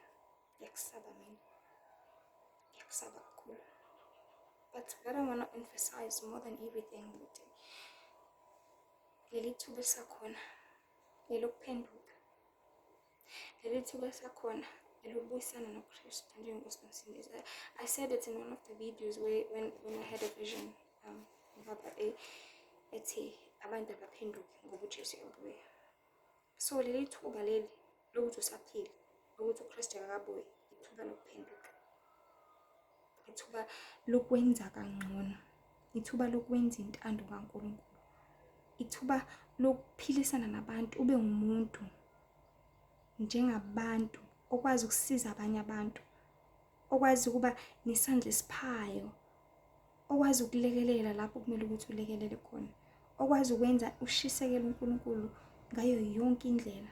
ngiyakusaba mina. Ngiyakusaba kakhulu. But what I want to emphasize more than everything ukuthi leli thuba elisakhona lelokuphenduka. Leli thuba elisakhona elokubuyisana noKristu njengenkosi nomsindisi. I said it in one of the videos where when I had a vision ngapha ethi abantu abaphenduke ngoba uJesu uyabuya. So leli thuba leli lokuthi usaphila, lokuthi uKristu akakabuyi, ithuba lokuphenduka. Ithuba lokwenza kangcono. Ithuba lokwenza intando kaNkulunkulu. Ithuba lokuphilisana nabantu, ube ngumuntu njengabantu okwazi ukusiza abanye abantu, okwazi ukuba nesandla esiphayo, okwazi ukulekelela lapho kumele ukuthi ulekelele khona, okwazi ukwenza ushisekele uNkulunkulu ngayo yonke indlela.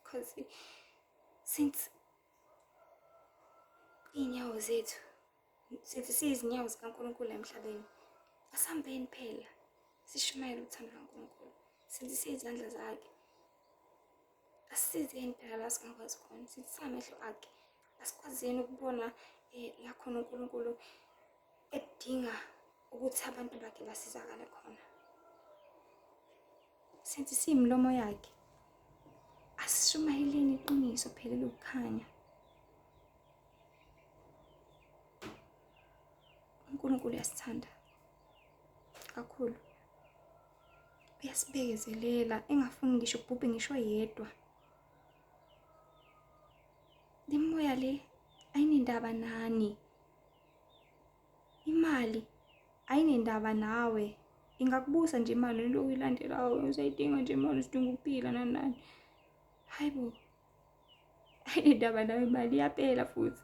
Because since iy'nyawo zethu, since siyizinyawo zikaNkulunkulu emhlabeni, asihambeni phela sishumayele uthando lukaNkulunkulu. Since siyizandla zakhe, asisizeni phela la singakwazi khona. Since singamehlo akhe, asikwazini ukubona la khona uNkulunkulu edinga ukuthi abantu bakhe basizakale khona. Since siyimilomo yakhe, asishumayeleni iqiniso phela elokukhanya. uNkulunkulu uyasithanda kakhulu, uyasibekezelela engafuni ngisho kubhubhe ngisho yedwa. Le moya le ayinendaba nani, imali ayinendaba nawe. Ingakubusa nje imali lokhu ilandelayo, usayidinga nje imali, usidinga ukuphila nani nani. Hayi bo, ayinendaba nawe imali, iyaphela futhi.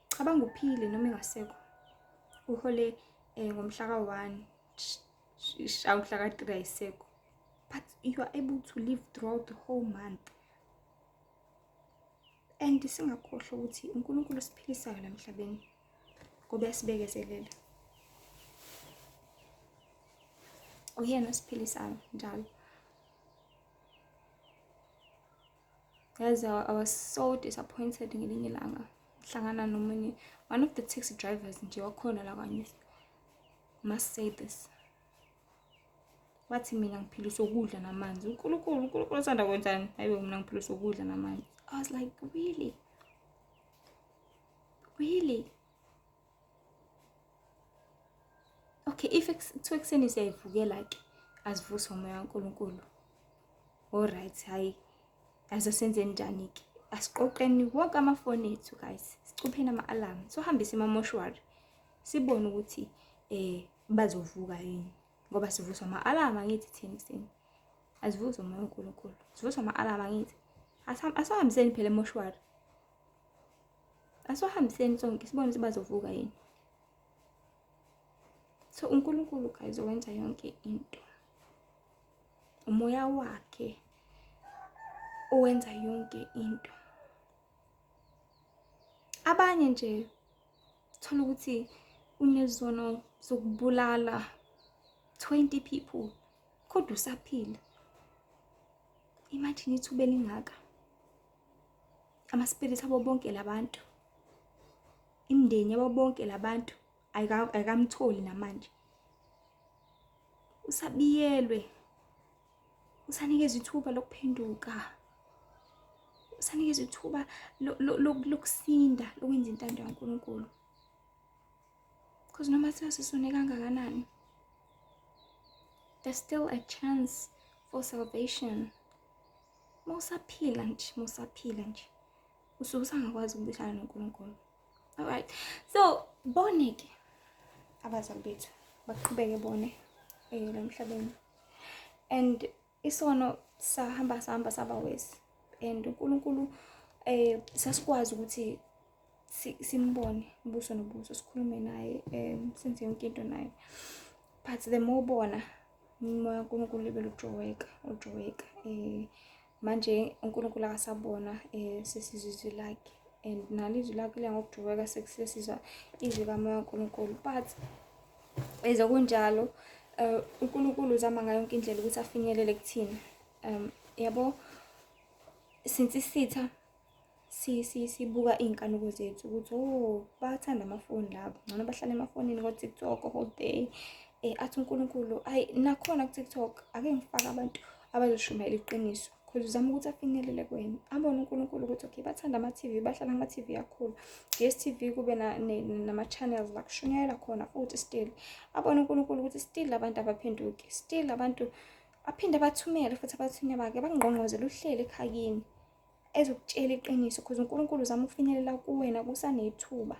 Cabanga uphile noma ingasekho, uhole ngomhla ka-1, shaya umhla ka-3 ayisekho, but you are able to live throughout the whole month. And singakhohlwa ukuthi uNkulunkulu usiphilisayo la emhlabeni ngoba uyasibekezelela. Uyena osiphilisayo njalo. Yazi, I was so disappointed ngelinye ilanga ngihlangana nomunye one of the taxi drivers nje wakhona la kwaNyusi. Must say this. Wathi mina ngiphiliswa ukudla namanzi. uNkulunkulu, uNkulunkulu usanda kwenzani? Hayibo, mina ngiphiliswa ukudla namanzi. I was like, really? Really? Okay, if kuthiwa ekuseni siyayivukela-ke, asivuswa umoya kaNkulunkulu. Alright, hhayi, azosenzeni njani-ke? Asiqoqeni wonke amafoni ethu guys, sicupheni ama-alarm, siwahambise emamoshwari, sibone ukuthi bazovuka yini. Ngoba sivuswa ama-alarm angithi thina ekuseni. Asivuswa umoya kaNkulunkulu, sivuswa ama-alarm angithi. Asiwahambiseni phela emoshwari. Asiwahambiseni sonke sibone ukuthi bazovuka yini. So uNkulunkulu guys owenza yonke into. Umoya wakhe owenza yonke into. Abanye nje thola ukuthi unezono zokubulala 20 people kodwa usaphila. Imagine ithuba elingaka. Ama-spirit abo bonke labantu, imindeni yabo bonke labantu ayikamtholi namanje. Usabiyelwe, usanikezwa ithuba lokuphenduka, usanikezwa ithuba lokusinda, lokwenza intando kaNkulunkulu. Because noma sesisone kangakanani, there's still a chance for salvation. Mawusaphila nje, mawusaphila nje, usuke usangakwazi ukubuyisana noNkulunkulu. Alright, so bone ke abazali bethu baqhubeke bone la emhlabeni, and isono sahamba sahamba saba worse, and uNkulunkulu sasikwazi ukuthi simbone ubuso nobuso, sikhulume naye, senze yonke into naye, but the more bona umoya kaNkulunkulu libe lujoweka ujoweka, manje uNkulunkulu akasabona, sesizwa izwi lakhe, and nalo izwi lakhe liya ngokujoweka, sesizwa izwi kamoya kaNkulunkulu. But ezokunjalo uNkulunkulu uzama ngayo yonke indlela ukuthi afinyelele kuthina. Yabo, since isitha sibuka iy'nkanuko zethu ukuthi oh bayathanda amafoni labo, ngcono bahlale emafonini ko-TikTok whole day. Athi uNkulunkulu ayi nakhona ku-TikTok ake ngifake abantu abazoshumayela iqiniso, because uzama ukuthi afinyelele kuwena, abone uNkulunkulu ukuthi okay bathanda ama-TV, bahlala kuma-TV kakhulu, DStv kube nama-channels la kushunyayelwa khona futhi still abone uNkulunkulu ukuthi still abantu abaphenduki, still abantu aphinde abathumele futhi abathunywa bakhe bangqongqozele uhleli ekhayeni ezokutshela iqiniso, because uNkulunkulu uzama ukufinyelela kuwena kusanethuba.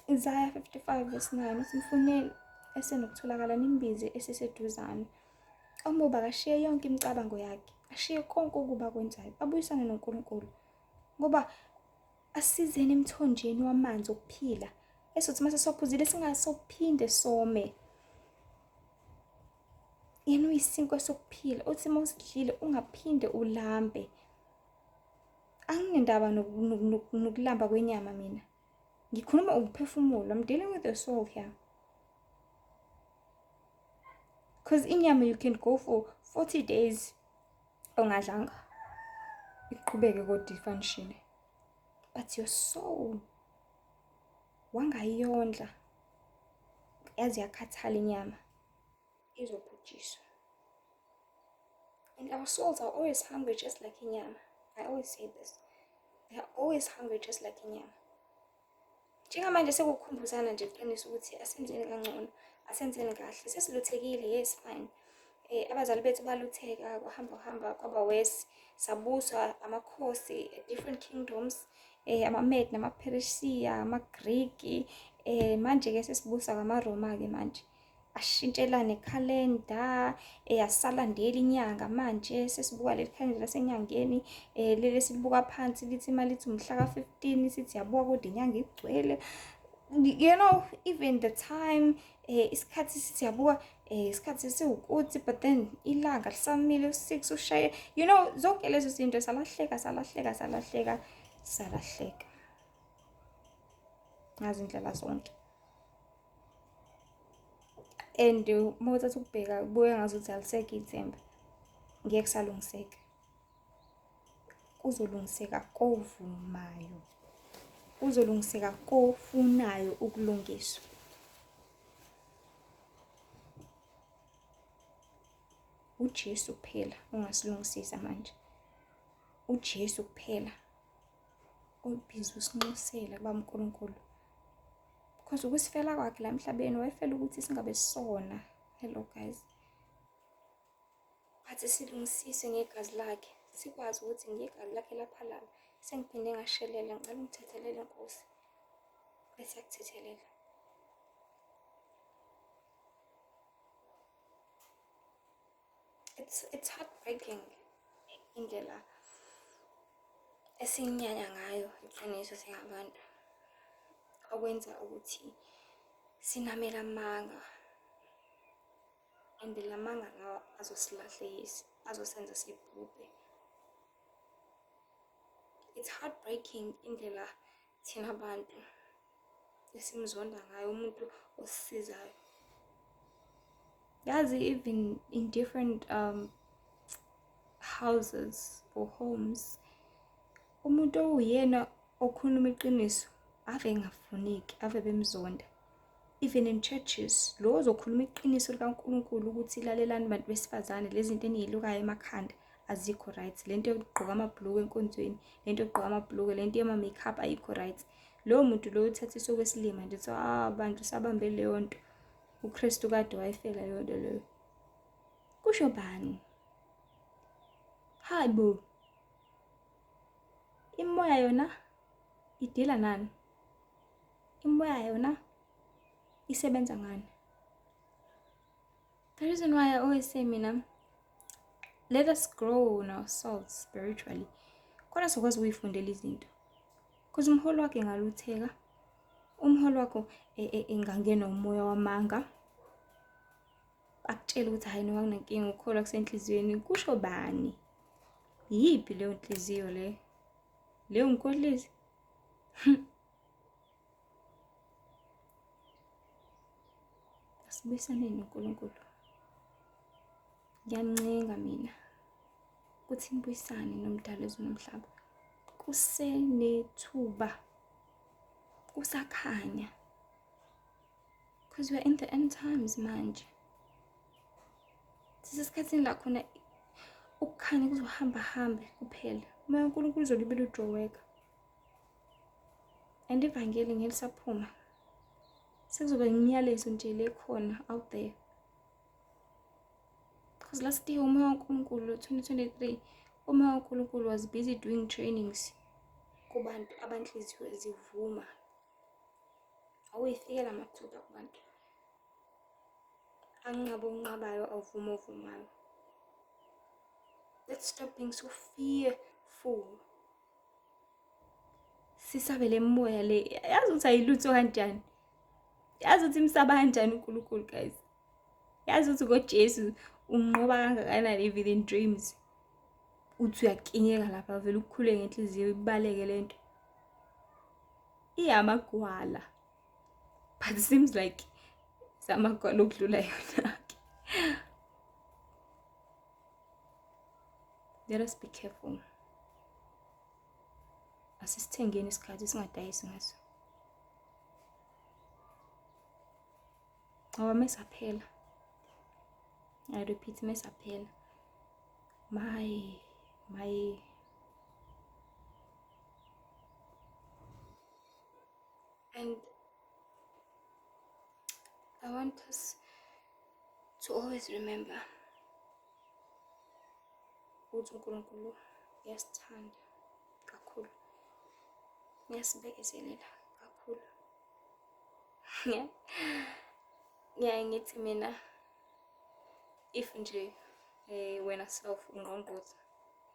Isaiah 55 verse 9 uthi mfuneni esenokutholakala, nimbize eseseduzane. Omubi akashiye yonke imicabango yakhe, ashiye konke okubi akwenzayo, abuyisane noNkulunkulu, ngoba asizeni emthonjeni wamanzi okuphila esothi mase sophuzile singasophinde some. Yena uyisinkwa sokuphila, uthi uma usidlile ungaphinde ulambe. Anginendaba nokulamba kwenyama mina, ngikhuluma ukuphefumulo. I'm dealing with the soul here, because inyama you can go for 40 days ungadlanga, iqhubeke kodwa i-function, but your soul wangayondla yaze yakhathala inyama, izobhujiswa. And our souls are always hungry, just like inyama. I always say this, they are always hungry just like inyama. Njengamanje sekukukhumbuzana nje iqiniso ukuthi asenzeni kangcono, asenzeni kahle. Sesiluthekile, yes, fine. Abazali bethu balutheka, kwahamba kuhamba kwaba worse, sabuswa amakhosi, different kingdoms, amaMede namaPheresiya, amaGriki. Manje-ke sesibuswa ngamaRoma-ke manje. Ashintshela nekhalenda, asalandeli inyanga manje, sesibuka leli khalenda lasenyangeni, leli esilibuka phansi lithi uma lithi umhla ka-15 sithi yabuka kodwa inyanga igcwele. Even the time, isikhathi sithi yabuka, isikhathi siwukuthi, but then ilanga lisamile u-6 ushaye, zonke lezo zinto salahleka, salahleka, salahleka, salahleka ngazindlela zonke. And uma uthatha ukubheka kubuye ngazuthi alisekho ithemba, ngeke kusalungiseka. Kuzolungiseka kovumayo, kuzolungiseka kofunayo ukulungiswa. uJesu kuphela ongasilungisisa manje, uJesu kuphela obhizi usinxusela kuba uNkulunkulu. Because ukusifela kwakhe la emhlabeni wayefela ukuthi singabe sona. Hello guys. But silungisise ngegazi lakhe, sikwazi ukuthi ngegazi lakhe laphalala. Sengiphinde ngashelela, ngicela ungithethelele Nkosi. Bese yakuthethelela. It's heartbreaking indlela esinyanya ngayo iqiniso singabantu, okwenza ukuthi sinamele amanga, and la manga lawa azosilahlekisa, azosenza sibhubhe. It's heartbreaking indlela thina bantu esimzonda ngayo umuntu osisizayo. Yazi, even in different houses or homes, umuntu owuyena okhuluma iqiniso ave engafuneki, ave bemzonda. Even in churches, lo ozokhuluma iqiniso likaNkulunkulu ukuthi lalelani bantu besifazane, lezi zinto eniyilukayo emakhanda azikho right, lento yokugqoka amabhuluku enkonzweni, lento yokugqoka amabhuluku, lento yama-makeup ayikho right. Lowo muntu loyo uthathiswa okwesilima nje, kuthiwa ah bantu sabambe leyo nto, uKristu kade wayefela leyo nto leyo. Kusho bani? Hayi bo, imoya yona idila nani? Imoya yona isebenza ngani? The reason why I always say mina, let us grow in ourselves spiritually. Kodwa sokwazi ukuyifundela izinto. Because umholo wakhe engalutheka, umholo wakho engangena umoya wamanga, akutshela ukuthi hayi noma kunenkinga ukukholwa kusenhliziyweni. Kusho bani? Yiphi leyo nhliziyo le? Leyo nkohlisi? Asibuyisaneni noNkulunkulu. Ngiyancenga mina ukuthi nibuyisane nomdali wezulu nomhlaba. Kusenethuba, kusakhanya, because we are in the end times manje. Sisesikhathini la khona ukukhanya kuzohamba hambe kuphela. Umoya kaNkulunkulu uzolibela udroweka, and ivangeli ngeke lisaphuma, sekuzoba imiyalezo nje le khona out there. Because last year umoya kaNkulunkulu, 2023, umoya kaNkulunkulu was busy doing trainings kubantu abanhliziyo zivuma. Awuyifikela mathupha kubantu, anqaba onqabayo, awuvuma ovumayo. Let's stop being so fearful. Sisabe le moya le, yazi ukuthi ayilutho kanjani, yazi ukuthi imsaba kanjani uNkulunkulu guys, yazi ukuthi ngoJesu unqoba kangakanani. Even in dreams uthi uyakinyeka lapha, vele ukukhule ngenhliziyo, ibaleke lento iyamagwala, but it seems like samagwala okudlula yona. Let us be careful. Asisithengeni isikhathi, singadayisi ngaso, ngoba mesaphela, I repeat, mesaphela, my my and I want us to always remember ukuthi uNkulunkulu uyasithanda kakhulu, uyasibekezelela kakhulu. Ngiyaye ngithi mina, if nje wena self ungqongqoza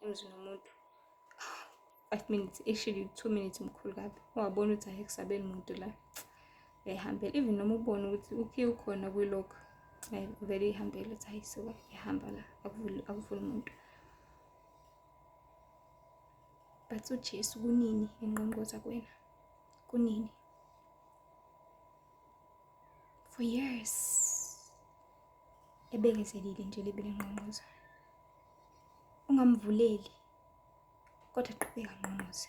emzini womuntu 5 minutes, actually 2 minutes, mkhulu kabi, ungabona ukuthi hayi kusabeli muntu la, uyayihambela. Even noma ubone ukuthi ukhiye ukhona kwi-lock, hayi uvele uyihambele, uthi hayi suka, ngiyahamba la, akuvuli, akuvuli muntu. But uJesu kunini engqongqoza kuwena? Kunini? For years ebekezelile nje libele ngqongqoza, ungamvuleli, kodwa qhubeka ngqongqoze,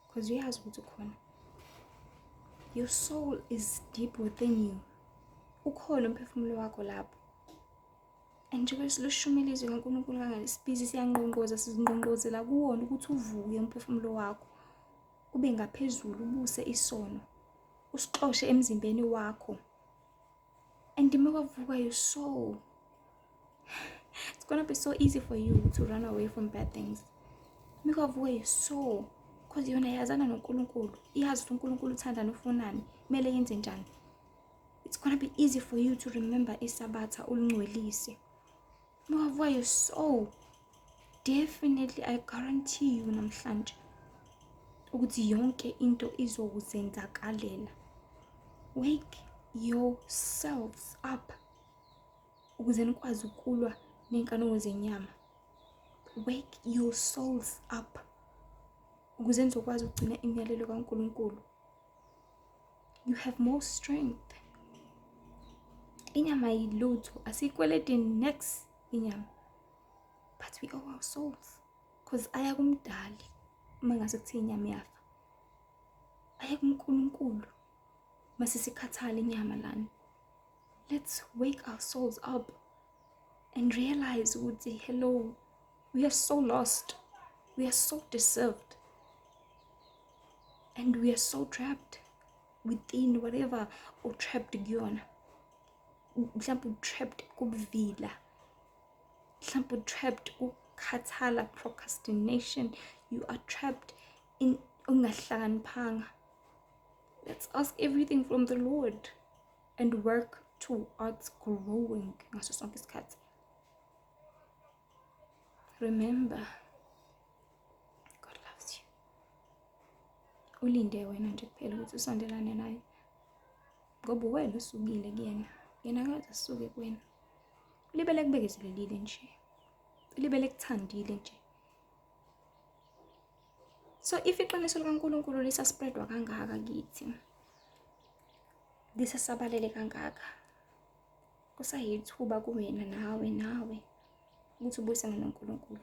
because uyazi ukuthi ukhona. Your soul is deep within you, ukhona umphefumulo wakho lapho. And njengoba silushumile izwi kaNkulunkulu kangaka, sibhizi siyangqongqoza, sizingqongqozela kuwona ukuthi uvuke umphefumulo wakho, ube ngaphezulu, ubuse isono. Usixoshe emzimbeni wakho. And makavuka your soul, it's gonna be so easy for you to run away from bad things. Makavuka your soul, because yona yazana noNkulunkulu, iyazi ukuthi uNkulunkulu uthandani, ufunani, kumele yenze njani. It's gonna be easy for you to remember iSabatha, ulingcwelise. Makavuka your soul, definitely I guarantee you namhlanje ukuthi yonke into izokuzenzakalela. Wake yourselves up ukuze nikwazi ukulwa ney'nkanuko zenyama. Wake your souls up ukuze nizokwazi ukugcina imiyalelo kaNkulunkulu. You have more strength. Inyama yilutho, asiyikweleti next inyama, but we owe our souls, because aya kumdali. Uma ngase kuthiwa inyama iyafa, aya kuNkulunkulu. Mase sikhathala inyama lana. Let's wake our souls up and realize ukuthi hello, we are so lost, we are so deserved, and we are so trapped within whatever or trapped kuyona. Mhlawumbe trapped kubuvila, mhlawumbe trapped ukukhathala, procrastination. You are trapped in ungahlakaniphanga. Let's ask everything from the Lord and work towards growing ngaso sonke isikhathi. Remember, God loves you. Ulinde wena nje kuphela ukuthi usondelane naye, ngoba wena usukile kuyena, yena akaze asuke kuwena. Ulibele kubekezelelile nje, ulibele kuthandile nje. So if iqiniso likaNkulunkulu lisaspreadwa kangaka kithi, lisasabalele kangaka, kusayithuba kuwena nawe ukuthi ubuyisane noNkulunkulu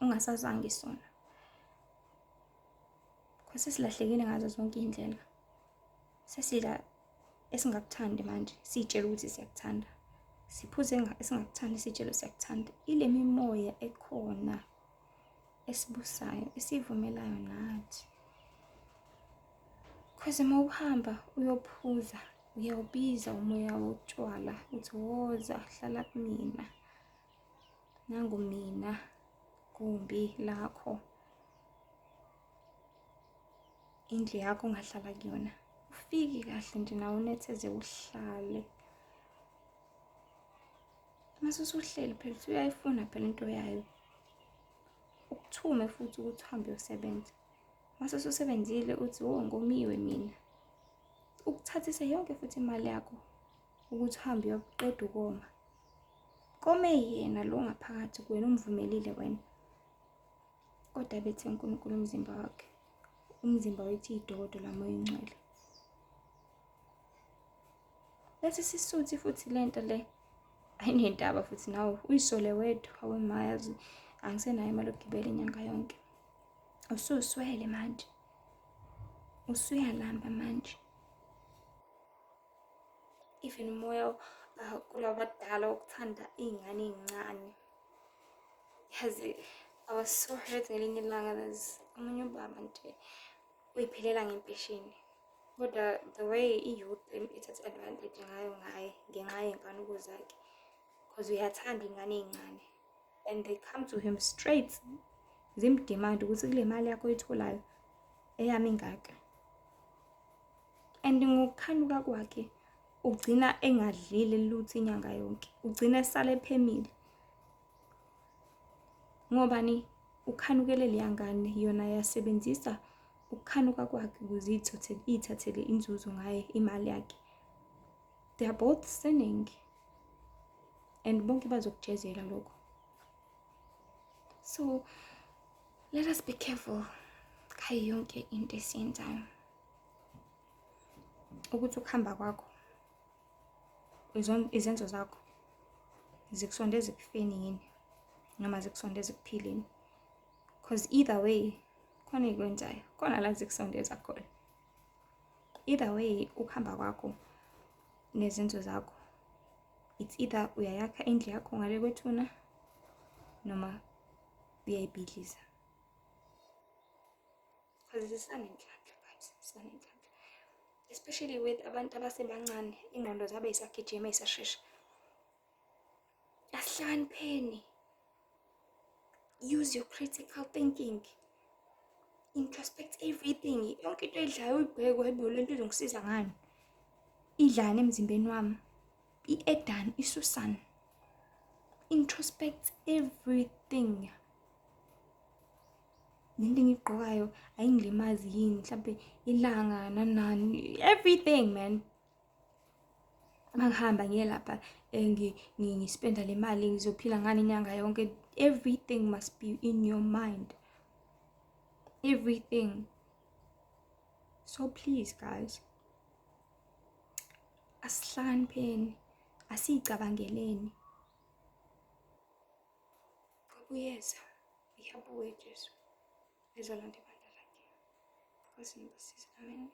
ungasazange isona. Because sesilahlekile ngazo zonke iy'ndlela. Sesila esingakuthandi manje, siy'tshela ukuthi siyakuthanda. Siphuze esingakuthandi, siy'tshela siyakuthanda. Ile mimoya ekhona esibusayo, esiyivumelayo nathi. Because uma uhamba uyophuza, uyawubiza umoya wotshwala uthi woza hlala kumina, nangu mina gumbi lakho, indlu yakho ongahlala kuyona. Ufike kahle nje nawe unetheze uhlale. Mase usuhleli phela usuyayifuna phela into yayo, ukuthume futhi ukuthi uhambe uyosebenza. Mase ususebenzile uthi wo ngomiwe mina, ukuthathise yonke futhi imali yakho ukuthi uhambe uyoqeda ukoma. Kome yena lo ngaphakathi kuwena, umvumelile wena. Kodwa bethi uNkulunkulu umzimba wakhe, umzimba wethu idokodo lamoya oyingcwele. Lesi sisuthi futhi lento le ayinendaba futhi, nawe uyisole wedwa. Awe mayazi angisenayo imali yokugibela inyanga yonke. Ususwele manje, usuyalamba manje. Even umoya kulabadala wokuthanda iy'ngane ey'ncane. Yazi, I was so hurt ngelinye ilanga. There's omunye ubaba nje uyiphilela ngempesheni, kodwa the way i-youth ithatha advantage ngayo ngaye ngenxa yey'nkanuko zakhe, because uyathanda iy'ngane ey'ncane, and they come to him straight zimdemand ukuthi kule mali yakho oyitholayo eyami ingaka. And ngokukhanuka kwakhe ugcina engadlile lutho inyanga yonke, ugcina esale ephemile. Ngobani? Ukhanukele leya ngane, yona yasebenzisa ukukhanuka kwakhe ukuze iy'thathele inzuzo ngaye, imali yakhe. They are both sinning and bonke bazokujezela lokho. So let us be careful ngayo yonke into esiyenzayo, ukuthi ukuhamba kwakho, izenzo zakho zikusondeza ekufeni yini noma zikusondeza ekuphileni, because either way khona ey'kwenzayo, khona la zikusondeza khona. Either way ukuhamba kwakho nezenzo zakho, it's either uyayakha indlu yakho ngale kwethuna noma uyayibhidliza. Because sisanenhlanhla guys, Sibanenhlanhla. Especially with abantu abasebancane, ingqondo zabo ey'sagijima ey'sashesha. Asihlakanipheni. Use your critical thinking. Introspect everything. Yonke into oyidlayo uyibheke, hayibo, le nto izongisiza ngani? Idlani emzimbeni wami? I-add-ani, isusani? Introspect everything. Lento engiyigqokayo ayingilimazi yini, mhlampe ilanga, nani nani, everything, man. Mangihamba ngiye lapha, ngispenda le mali, ngizophila ngani inyanga yonke? Everything must be in your mind, everything. So please, guys, asihlakanipheni, asiyicabangeleni. Ngoba uyeza, uyabuya Jesu ezolanda ibandla lakhe. Nkosi nibusise, amen.